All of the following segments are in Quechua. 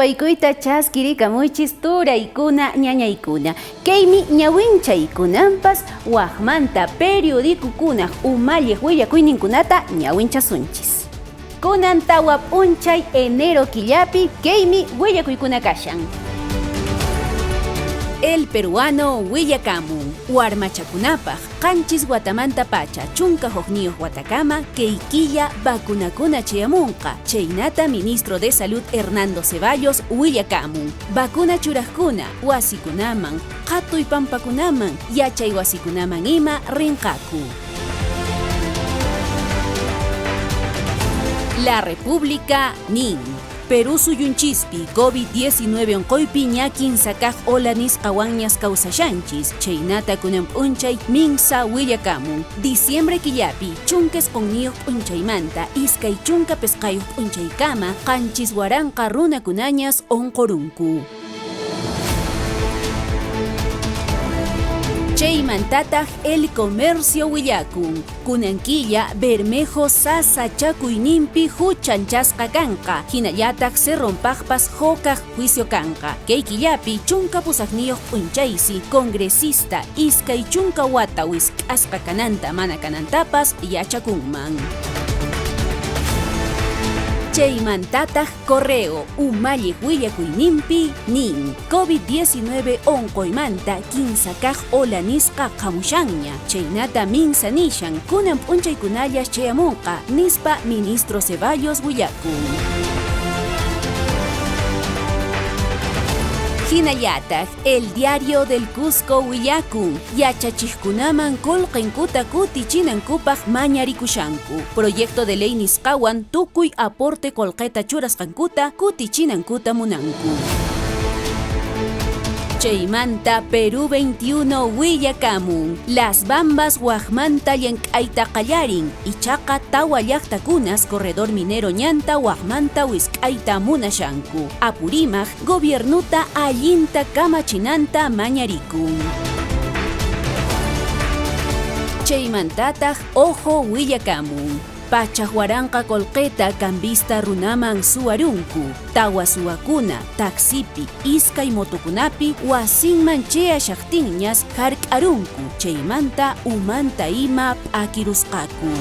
Tupaykuyta chaskirikamuychis turaykuna ñañaykuna. Kaymi ñawinchaykunanpas waqmanta periodicokunaq umalliq willakuyninkunata ñawinchasunchis. Kunan tawa p'unchay enero killapi kaymi willakuykuna kashan. El Peruano willakamun warmachakunapaq qanchis watamanta pacha 11 watakama kay killa vacunakuna chayamunqa. Chaynata ministro de Salud Hernando Ceballos willakamun. Vacuna churaqkuna wasikunaman, qhatuy pampakunaman, yachay wasikunaman ima rinqaku. La República nin. Perú suyunchispi COVID-19 unquypi ña kinsa kaq ola nisqawanñas kawsashanchis, chaynata kunan p'unchay minsa willakamun. Diciembre killapi 19 p'unchaymanta 25 p'unchaykama 7000 runakunañas unqurunku. Chaymantataq El Comercio willakun. Kunan killa Bermejo sasachakuyninpi huchanchasqa kanqa, hinallataq Cerronpaqpas hukaq juicio kanqa. Kay killapi 18 p'unchaysi congresista 20 wata wisk'asqa kananta mana kanantapas yachakunman. Chaymantataq Correo umalliq willakuyninpi nin COVID-19 unquymanta kinsa kaq ola nisqa hamushanña. Chaynata minsa nishan kunan p'unchaykunallas chayamunqa nispa ministro Ceballos willakun. Hinallataq El Diario del Cusco willakun yachachiqkunaman qullqinkuta kutichinankupaq mañarikushanku. Proyecto de ley nisqawan tukuy aporte qullqita churasqankuta kutichinankuta munanku. Chaymanta Perú 21 willakamun. Las Bambas waqmanta llank'ayta qallarin. Ichaqa tawa llaqtakunas corredor minero ñanta waqmanta wisk'ayta munashanku. Apurímac gobiernuta allinta kamachinanta mañarikun. Chaymantataq Ojo willakamun. 100,000 qullqita cambista runaman suwarunku. Tawa suwakuna taxipi iskay motokunapi wasinman chayashaqtinñas hark'arunku. Chaymanta umanta ima p'akirusqaku.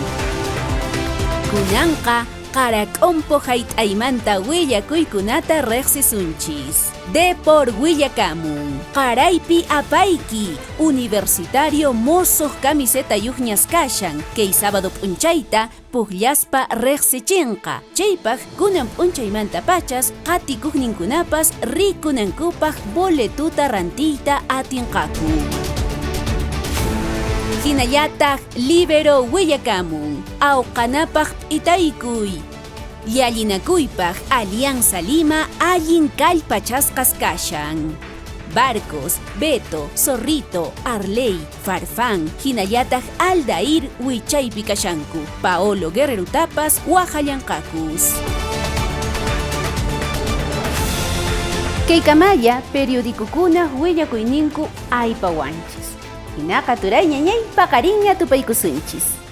Kunanqa qarak'umpu hayt'aymanta willakuykunata riqsisunchis. Depor willakamun. Qaraypi apayki. Universitario mosoq camisetayuqñas kashan. Kay sábado p'unchayta puqllaspa riqsichinqa. Chaypaq kunan p'unchaymanta pachas qatikuqninkunapas rikunankupaq boletuta rantiyta atinqaku. Hinallataq Libero willakamun. Awqanapaq p'itaykuy. Llallinakuypaq Alianza Lima allin kallpachasqas kashan. Barcos, Beto, Zorrito, Arley, Farfán, hinallataq Aldair wichaypi kashanku. Paolo Guerrerutapas waqallanqakus. Kaykamalla periodicokuna willakuyninku aypawanchis. Hinaqa turay ñañay paqarinña tupaykusunchis.